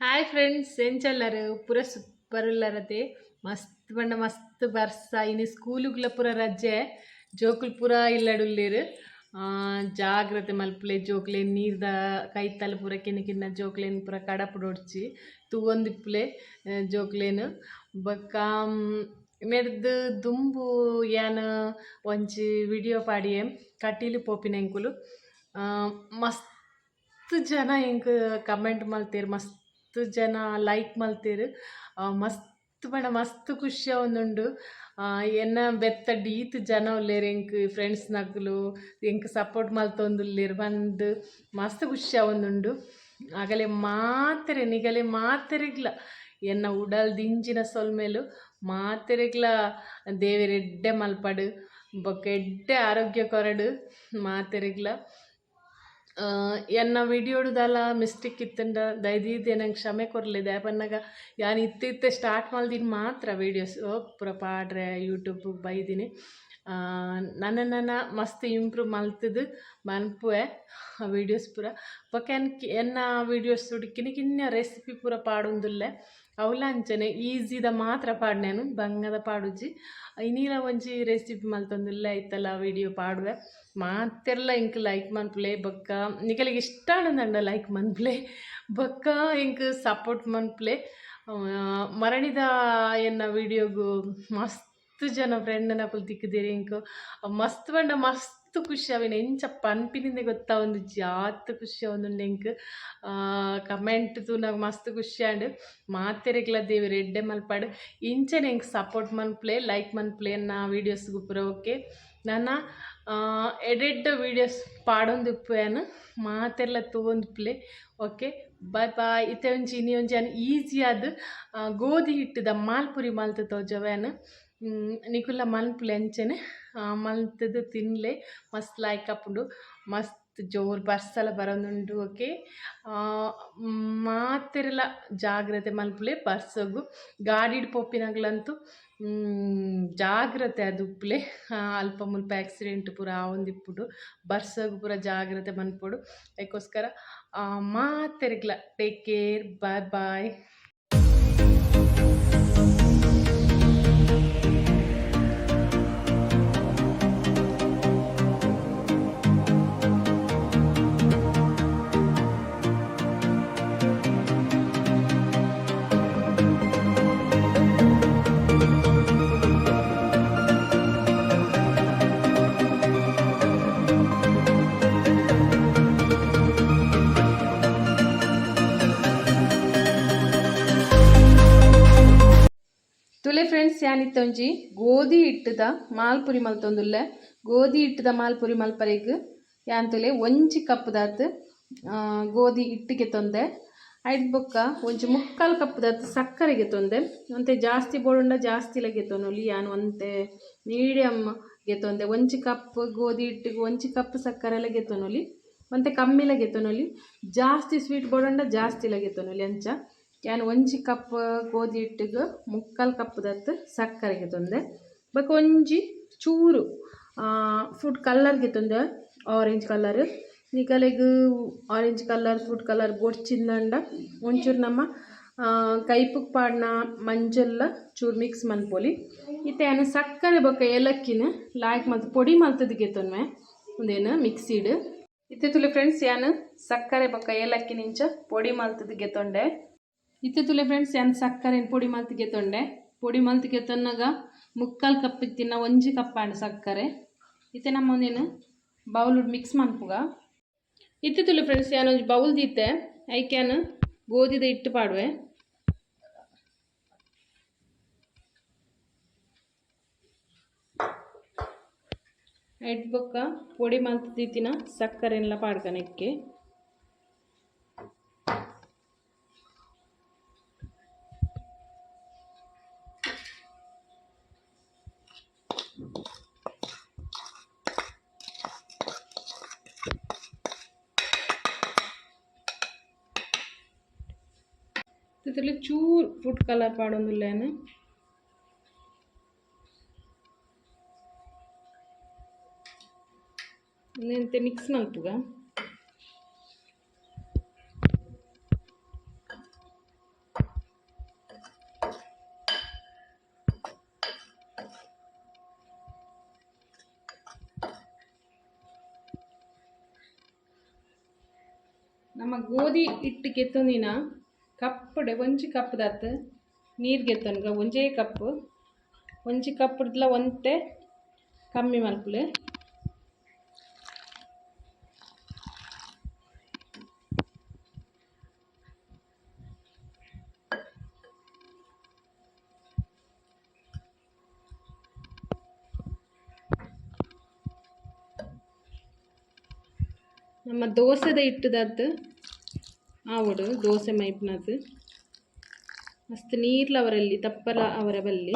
Hi friends, ಎಂಚಲ್ಲರು? ಪೂರ super ಉಲ್ಲರತೆ. ಮಸ್ತ್ ಪಂಡ ಮಸ್ತ್ ಬರ್ಸ. ಇನಿ ಸ್ಕೂಲುಗ್ಲ ಪೂರ ರಜೆ. ಜೋಕುಲು ಪೂರ ಇಲ್ಲಡುಲ್ಲೆರ್. ಜಾಗ್ರತೆ ಮಲ್ಪುಲೆ ಜೋಕ್ಲೆನ್. ನೀರ್ದ ಕೈತಲ್ ಪೂರ ಕಿನ್ನ ಕಿನ್ನ ಜೋಕ್ಲೆನ್ ಪೂರ ಕಡಪುಡೊಡ್ಚಿ, ತೂವೊಂದಿಪ್ಪುಲೆ ಜೋಕ್ಲೆನ್. ಬೊಕ್ಕ ನೆರ್ದ್ ದುಂಬು ಯಾನ್ ಒಂಜಿ ವಿಡಿಯೋ ಪಾಡಿಯೆ, ಕಟೀಲು ಪೋಪಿನ ಎಂಕುಲು. ಮಸ್ತ್ ಜನ ಎಂಕ್ ಕಮೆಂಟ್ ಮಲ್ತೆರ್, ಮಸ್ತ್ ಜನ ಲೈಕ್ ಮಲ್ತೆರ್. ಮಸ್ತ್ ಪಂಡ ಮಸ್ತ್ ಖುಷಿ ಆವೊಂದುಂಡು. ಎನ್ನ ಬೆತ್ತಡ್ ಈತ್ ಜನ ಉಲ್ಲೆರ್, ಎಂಕ್ ಫ್ರೆಂಡ್ಸ್ ನಕುಲು ಎಂಕ್ ಸಪೋರ್ಟ್ ಮಲ್ತೊಂದುಲ್ಲೆರ್ ಪಂದ್ ಮಸ್ತ್ ಖುಷಿ ಆವೊಂದುಂಡು. ಅಗಲೆ ಮಾತೆರೆ, ನಿಗಲೆ ಮಾತೆರೆಗ್ಲ ಎನ್ನ ಉಡಲ್ ದಿಂಜಿನ ಸೊಲ್ಮೆಲು. ಮಾತೆರೆಗ್ಲ ದೇವೆರ್ ಎಡ್ಡೆ ಮಲ್ಪಡ್, ಬೊಕ್ಕ ಎಡ್ಡೆ ಆರೋಗ್ಯ ಕೊರಡ್ ಮಾತೆರೆಗ್ಲ. ಎನ್ನ ವಿಡಿಯೋಡು ದಾಲ ಮಿಸ್ಟೇಕ್ ಇತ್ತುಂಡ ದಯದೀದ್ ಎನಗ್ ಕ್ಷಮೆ ಕೊರ್ಲೆ. ದಾಯೆ ಪನ್ನಗ ಯಾನ್ ಇತ್ತೆ ಇತ್ತೆ ಸ್ಟಾರ್ಟ್ ಮಲ್ದಿನಿ ಮಾತ್ರ ವೀಡಿಯೋಸ್ ಪೂರ ಪಾಡ್ರೆ ಯೂಟ್ಯೂಬ್ ಬೈದಿನಿ. ನನ ನನ ಮಸ್ತ್ ಇಂಪ್ರೂವ್ ಮಲ್ತುದು ಮನ್ಪುವೆ ವೀಡಿಯೋಸ್ ಪೂರ. ಬೊಕ್ಕ ಎನ್ನ ವೀಡಿಯೋಸ್ ಕಿನ್ನ ಕಿನ್ನ ರೆಸಿಪಿ ಪೂರ ಪಾಡೊಂದುಲ್ಲೆ. ಅವುಲ ಅಂಚನೆ ಈಸಿದ ಮಾತ್ರ ಪಾಡ್ನೇನು, ಬಂಗದ ಪಾಡುಜಿ. ಇನಿಲ ಒಂಜಿ ರೆಸಿಪಿ ಮಲ್ತೊಂದುಲ್ಲೆ, ಐತಲ ವೀಡಿಯೋ ಪಾಡುವೆ. ಮಾತೆರ್ಲ ಎಂಕ್ ಲೈಕ್ ಮನ್ಪುಲೆ. ಬೊಕ್ಕ ನಿಕಲೆಗ್ ಇಷ್ಟ ಆಂಡ ಲೈಕ್ ಮನ್ಪುಲೆ, ಬೊಕ್ಕ ಎಂಕ್ ಸಪೋರ್ಟ್ ಮನ್ಪುಲೆ. ಮರಣಿದ ಎನ್ನ ವೀಡಿಯೋಗು ಮಸ್ತ್ ಜನ ಫ್ರೆಂಡ್ನಕುಲು ತಿಕ್ಕಿದೆರ್ ಎಂಕ್. ಮಸ್ತ್ ಪಂಡ ಮಸ್ತ್ ಖುಷಿ ಆವಿನ, ಎಂಚ ಪನ್ಪಿನಿಂದೆ ಗೊತ್ತಾವೊಂದಿಜ್ಜಿ, ಆತ್ ಖುಷಿ ಆವೊಂದುಂಡು ಎಂಕ್. ಕಮೆಂಟ್ ತೂನಗ ಮಸ್ತ್ ಖುಷಿ ಆಂಡ್. ಮಾತೆರೆಗ್ಲ ದೇವೆರ್ ಎಡ್ಡೆ ಮಲ್ಪಡ್. ಇಂಚನೆ ಎಂಕ್ ಸಪೋರ್ಟ್ ಮನ್ಪುಲೆ, ಲೈಕ್ ಮನ್ಪುಲೆ ಎನ್ನ ವೀಡಿಯೋಸ್ ಪೂರ. ಓಕೆ, ನನ ಎಡ್ಡೆಡ್ಡೆ ವೀಡಿಯೋಸ್ ಪಾಡೊಂದಿಪ್ಪುವೆ, ಮಾತೆರ್ಲ ತೂವೊಂದಿಪ್ಪುಲೆ. Okay, bye boy. ಇತ್ತೆ ಒಂಜಿ ಇನಿ ಒಂಜಿ ಯಾನ್ ಈಸಿ ಆದ್ ಗೋಧಿ ಹಿಟ್ಟುದ ಮಾಲ್ಪುರಿ ಮಲ್ತ್ ತೋಜವೆ ಯಾನ್. ನಿಕುಲ್ಲ ಮನ್ಪುಲೆ, ಅಂಚನೆ ಮಲ್ತುದು ತಿನ್ಲೆ, ಮಸ್ತ್ ಲಾಯ್ಕ್ ಆಪುಂಡು. ಮಸ್ತ್ ಜೋರು ಬರ್ಸಲ ಬರೊಂದುಂಡು. ಓಕೆ, ಮಾತೆರ್ಲ ಜಾಗ್ರತೆ ಮನ್ಪುಲೆ ಬರ್ಸೊಗು. ಗಾಡಿಡ್ ಪೋಪಿನಗುಲಂತೂ ಜಾಗ್ರತೆ ಆದ್ ಉಪ್ಪುಲೆ. ಅಲ್ಪ ಮುಲ್ಪ ಆಕ್ಸಿಡೆಂಟ್ ಪೂರ ಆವೊಂದಿಪ್ಪುಂಡು. ಬರ್ಸಗ್ ಪೂರ ಜಾಗ್ರತೆ ಮನ್ಪೊಡು. ಐಕೋಸ್ಕರ ಮಾತೆರೆಗ್ಲ ಟೇಕ್ ಕೇರ್, ಬಾಯ್ ಬಾಯ್. ತುಲೆ ಫ್ರೆಂಡ್ಸ್, ಯಾನಿತ್ತೆ ಒಂಜಿ ಗೋಧಿ ಹಿಟ್ಟುದ ಮಾಲ್ಪುರಿ ಮಲ್ತೊಂದುಲ್ಲೆ. ಗೋಧಿ ಹಿಟ್ಟುದ ಮಾಲ್ಪುರಿ ಮಲ್ಪರೆಗ್ ಯಾನ್ ತುಲೆ ಒಂಜಿ ಕಪ್ ದಾತ್ ಗೋಧಿ ಹಿಟ್ಟಿಗೆ ತೊಂದೆ. ಐದ್ ಬೊಕ್ಕ ಒಂಜಿ ಮುಕ್ಕಾಲು ಕಪ್ ದಾತ್ ಸಕ್ಕರೆಗೆ ತೊಂದೆ. ಒಂತೆ ಜಾಸ್ತಿ ಬೋಡುಂಡ ಜಾಸ್ತಿಲ ಗೆತೊನೊಲಿ. ಯಾನ್ ಒಂತೆ ಮೀಡಿಯಮ್ ಗೆತೊಂದೆ. ಒಂಜಿ ಕಪ್ ಗೋಧಿ ಹಿಟ್ಟಿಗೆ ಒಂಜಿ ಕಪ್ ಸಕ್ಕರೆಲ ಗೆತೊನೊಲಿ, ಒಂತೆ ಕಮ್ಮಿಲ ಗೆತೊನೊಲಿ. ಜಾಸ್ತಿ ಸ್ವೀಟ್ ಬೋಡುಂಡ ಜಾಸ್ತಿಲ ಗೆತೊನೊಲಿ. ಅಂಚ ಯಾನ್ ಒಂಜಿ ಕಪ್ ಗೋಧಿ ಹಿಟ್ಟಿಗೆ ಮುಕ್ಕಾಲು ಕಪ್ ದಾತ್ ಸಕ್ಕರೆ ಗೆತೊಂದೆ. ಬೊಕ ಒಂಜಿ ಚೂರು ಫುಡ್ ಕಲರ್ ಗೆತೊಂದೆ, ಆರೆಂಜ್ ಕಲರ್. ನಿಕಲೆಗ್ ಆರೆಂಜ್ ಕಲರ್ ಫುಡ್ ಕಲರ್ ಬೊಡ್ಚಿಂದಂಡ ಒಂಚೂರು ನಮ್ಮ ಕೈಪುಗ್ ಪಾಡ್ನ ಮಂಜಲ್ಲ ಚೂರು ಮಿಕ್ಸ್ ಮನ್ಪೊಲಿ. ಇತ್ತೆ ಯಾನ್ ಸಕ್ಕರೆ ಬೊಕ ಏಲಕ್ಕಿನ ಲಾಯ್ಕ್ ಮಲ್ತ್ ಪೊಡಿ ಮಲ್ತುದು ಗೆತೊನ್ವೆ ಉಂದೆನ್ ಮಿಕ್ಸಿಡ್. ಇತ್ತೆ ತುಲೆ ಫ್ರೆಂಡ್ಸ್, ಯಾನ್ ಸಕ್ಕರೆ ಬೊಕ ಏಲಕ್ಕಿನ ಇಂಚ ಪೊಡಿ ಮಲ್ತುದು ಗೆತೊಂಡೆ. ಇತ್ತೆ ತುಲೆ ಫ್ರೆಂಡ್ಸ್, ಯಾನ್ ಸಕ್ಕರೆನ್ ಪೊಡಿ ಮಲ್ತ್ ಗೆತೊಂಡೆ. ಪೊಡಿ ಮಲ್ತ್ ಗೆತೊನ್ನಗ ಮುಕ್ಕಾಲು ಕಪ್ ಇತ್ತಿನ ಒಂಜಿ ಕಪ್ ಆಂಡ್ ಸಕ್ಕರೆ. ಇತ್ತೆ ನಮ್ಮ ಉಂದೆನ್ ಬೌಲ್ ಮಿಕ್ಸ್ ಮನ್ಪುಗ. ಇತ್ತೆ ತುಲೆ ಫ್ರೆಂಡ್ಸ್, ಯಾನ್ ಒಂಜಿ ಬೌಲ್ ದೀತೆ. ಐಕ್ ಯಾನ್ ಗೋಧಿದ ಹಿಟ್ಟು ಪಾಡುವೆ. ಐಟ್ ಬೊಕ್ಕ ಪೊಡಿ ಮಲ್ತ್ ದೀತಿನ ಸಕ್ಕರೆನ್ಲ ಪಾಡ್ಕ ನೆಕ್ಕೆ. ಇತ್ತುಲಿ ಚೂರು ಫುಡ್ ಕಲರ್ ಪಾಡೊಂದುಲ್ಲೆ ಯಾನ್. ಉಂದೆನ್ ಮಿಕ್ಸ್ ಮಲ್ಪುಗ. ಗೋಧಿ ಹಿಟ್ಟು ಗೆತ್ತೊಂದಿನ ಕಪ್ಪುಡೆ ಒಂಜಿ ಕಪ್ ದಾತ್ ನೀರು ಗೆತ್ತೊನ್ಗ ಒಂಜೇ ಕಪ್ ಒಂಜಿ ಕಪ್ಪುಡ್ಲ ಒಂತೆ ಕಮ್ಮಿ ಮಲ್ಪುಲೆ. ನಮ್ಮ ದೋಸೆದ ಹಿಟ್ಟುದಾತ್ ಆವೊಡು ದೋಸೆ ಮೈಪುನಾತ್ ಮಸ್ತ್ ನೀರ್ಲ ಅವರಲ್ಲಿ ತಪ್ಪಲ ಅವರ ಬಲ್ಲಿ.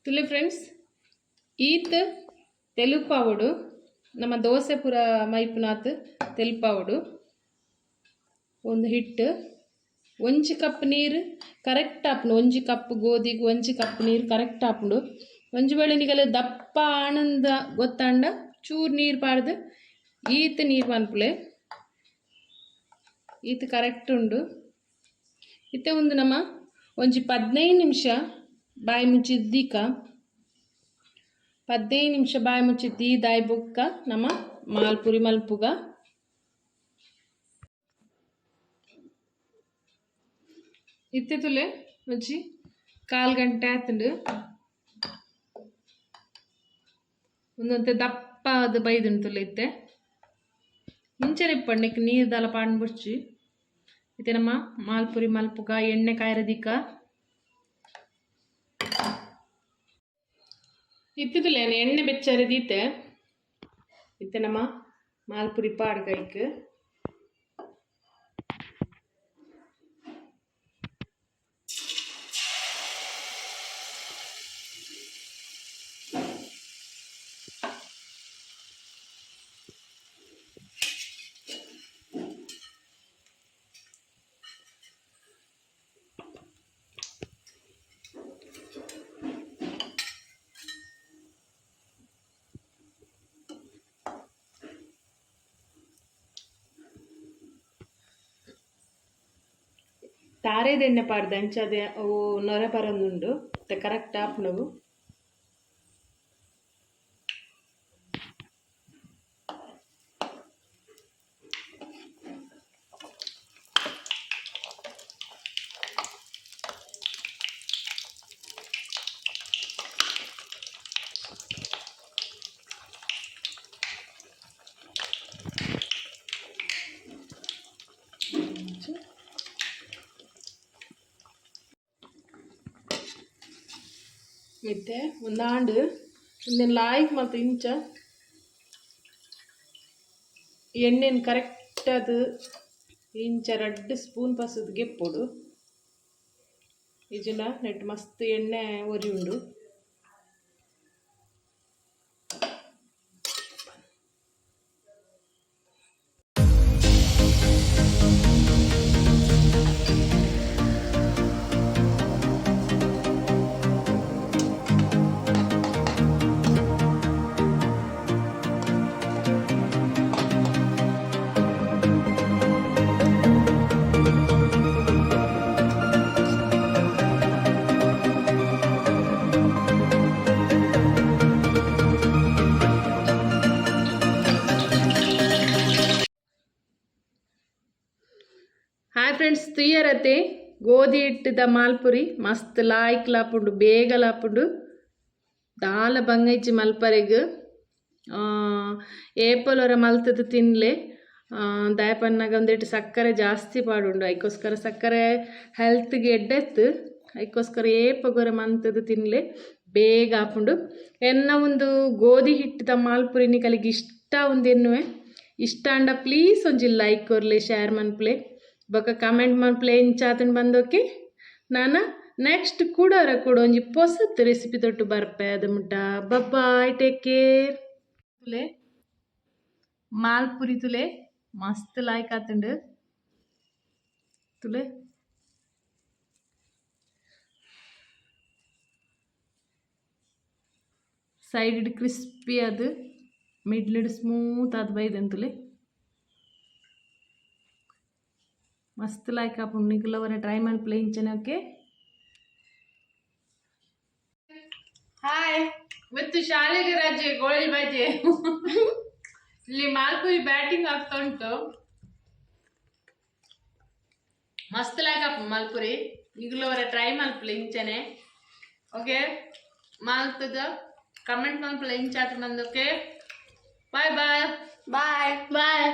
ತುಲೆ ಫ್ರೆಂಡ್ಸ್ ಈತ್ ತೆಲುಪಾವೊಡು ನಮ್ಮ ದೋಸೆ ಪೂರ ಮೈಪುನಾತ್ ತೆಲುಪಾವೊಡು. ಒಂದು ಹಿಟ್ಟು ಒಂಜಿ ಕಪ್ ನೀರು ಕರೆಕ್ಟ್ ಆಪುಂಡು. ಒಂಜಿ ಕಪ್ ಗೋಧಿಗೆ ಒಂಜಿ ಕಪ್ ನೀರು ಕರೆಕ್ಟ್ ಆಪುಂಡು. ಒಂಜಿ ವೇಳೆ ನಿಗಲ ದಪ್ಪ ಆನಂದ ಗೊತ್ತಾಂಡ ಚೂರು ನೀರು ಪಾಡ್ದು ಈತ್ ನೀರು ಪನ್ಪುಲೆ. ಈತ್ ಕರೆಕ್ಟ್ ಉಂಡು. ಇತ್ತೆ ಒಂದು ನಮ್ಮ ಒಂಜಿ 15 ನಿಮಿಷ ಬಾಯಿ ಮುಚ್ಚಿ ದೀಕ 15 ನಿಮಿಷ ಬಾಯಿ ಮುಚ್ಚಿ ದೀದಾಯ್ ಬೊಕ್ಕ ನಮ್ಮ ಮಾಲ್ಪುರಿ ಮಲ್ಪುಗ. ಇತ್ತೆ ತುಲೆ ಒಂಜಿ ಕಾಲು ಗಂಟೆ ಆತುಂಡು. ಒಂದೊಂತೆ ದಪ್ಪ ಅದು ಬೈದುಂಡು ತುಲೆ ಇತ್ತೆ ಇಂಚನೆ ಇಪ್ಪಣ್ಣಕ್ಕೆ ನೀರು ದಾಲ ಪಾಡ್ದು ಬೊಡ್ಚಿ. ಇತ್ತೆ ನಮ್ಮ ಮಾಲ್ಪುರಿ ಮಲ್ಪುಗ ಎಣ್ಣೆ ಕಾಯರ ದೀಕ. ಇತ್ತಿತ್ತುಲೆ ಎಣ್ಣೆ ಬೆಚ್ಚಾರೆ ದೀತೆ. ಇತ್ತೆ ನಮ್ಮ ಮಾಲ್ಪುರಿ ಪಾಡ್ಗ ಐಕ್. ತಾರೆದ ಎಣ್ಣೆ ಪಾಡ್ದು ಅಂಚಾದ್ ಅವು ನೊರೆ ಬರೊಂದುಂಡು ಇತ್ತೆ ಕರೆಕ್ಟ್ ಆಪುಂಡು. ಇತ್ತೆ ಒಂದಾಂಡ್ ಉಂದೆನ್ ಲಾಯ್ಕ್ ಮಲ್ತ್ ಇಂಚ ಎಣ್ಣೆನ್ ಕರೆಕ್ಟ್ ಆದ್ ಇಂಚ ರಡ್ಡ್ ಸ್ಪೂನ್ ಪಸದ್ ಗೆಪ್ಪೊಡು. ಇಜ್ಜಿಂಡ ನೆಟ್ ಮಸ್ತ್ ಎಣ್ಣೆ ಒರಿಯುಂಡು. ಹಾಯ್ ಫ್ರೆಂಡ್ಸ್, ತೂಯರತೆ ಗೋಧಿ ಹಿಟ್ಟದ ಮಾಲ್ಪುರಿ ಮಸ್ತ್ ಲಾಯ್ಕ್ ಲಾಪುಂಡು, ಬೇಗ ಲಾಪುಂಡು. ದಾಲ ಬಂಗೈಚಿ ಮಲ್ಪರೆಗ್ ಏಪಲೊರ ಮಲ್ತದ ತಿನ್ಲೆ. ದಾಯೆ ಪನ್ನಗ ಒಂದೆಟ್ ಸಕ್ಕರೆ ಜಾಸ್ತಿ ಪಾಡುಂಡು, ಐಕೋಸ್ಕರ ಸಕ್ಕರೆ ಹೆಲ್ತ್ಗೆ ಎಡ್ಡೆತ್ತು, ಐಕೋಸ್ಕರ ಏಪಗೊರ ಮಂತದ ತಿನ್ಲೆ, ಬೇಗ ಆಪುಂಡು. ಎನ್ನ ಒಂದು ಗೋಧಿ ಹಿಟ್ಟದ ಮಾಲ್ಪುರಿ ನಿಕಲಿಗೆ ಇಷ್ಟ ಒಂದು ಎನ್ನುವೆ. ಇಷ್ಟ ಆಂಡ ಪ್ಲೀಸ್ ಒಂಜಿ ಲೈಕ್ ಕೊರ್ಲೆ, ಶೇರ್ ಮನ್ಪುಲೆ, ಬೊಕ ಕಮೆಂಟ್ ಮನ್ಪುಲೆ ಇಂಚಾತುಂಡು ಬಂದೋಕೆ. ನಾನ ನೆಕ್ಸ್ಟ್ ಕೂಡರ ಕೂಡ ಒಂಜಿ ಪೊಸತ್ ರೆಸಿಪಿ ತೊಟ್ಟು ಬರ್ಪೆ. ಅದು ಮುಟ್ಟ ಬಾಯ್, ಟೇಕ್ ಕೇರ್. ತುಲೆ ಮಾಲ್ಪುರಿ ತುಲೆ, ಮಸ್ತ್ ಲಾಯ್ಕ್ ಆತುಂಡು ತುಲೆ. ಸೈಡ್ ಕ್ರಿಸ್ಪಿ ಅದು, ಮಿಡ್ಲ್ ಸ್ಮೂತ್ ಆದ್ ಬೈದಂತುಲೆ. ಮಸ್ತ್ ಲಾಯ್ಕ್ ಆಪುಂಡು. ನಿಕುಲು ಒರ ಟ್ರೈ ಮನ್ಪುಲೆ ಇಂಚನೆ, ಓಕೆ? ಹಾಯ್. ಮತ್ತು ಶಾಲೆಗೆ ರಜೆ, ಗೋಳಿ ಬಜೆ. ಇಲ್ಲಿ ಮಾಲ್ಪುರಿ ಬ್ಯಾಟಿಂಗ್ ಆಗ್ತಾ ಉಂಟು. ಮಸ್ತ್ ಲಾಯ್ಕ್ ಆಪುಂಡು ಮಾಲ್ಪುರಿ. ನಿಕುಲು ಒರ ಟ್ರೈ ಮನ್ಪುಲೆ ಇಂಚನೆ, ಓಕೆ? ಮಾಲ್ತದ ಕಮೆಂಟ್ ಮನ್ಪುಲೆ ಇಂಚಾತ ಬಂದು. Okay, bye bye. Bye. Boy.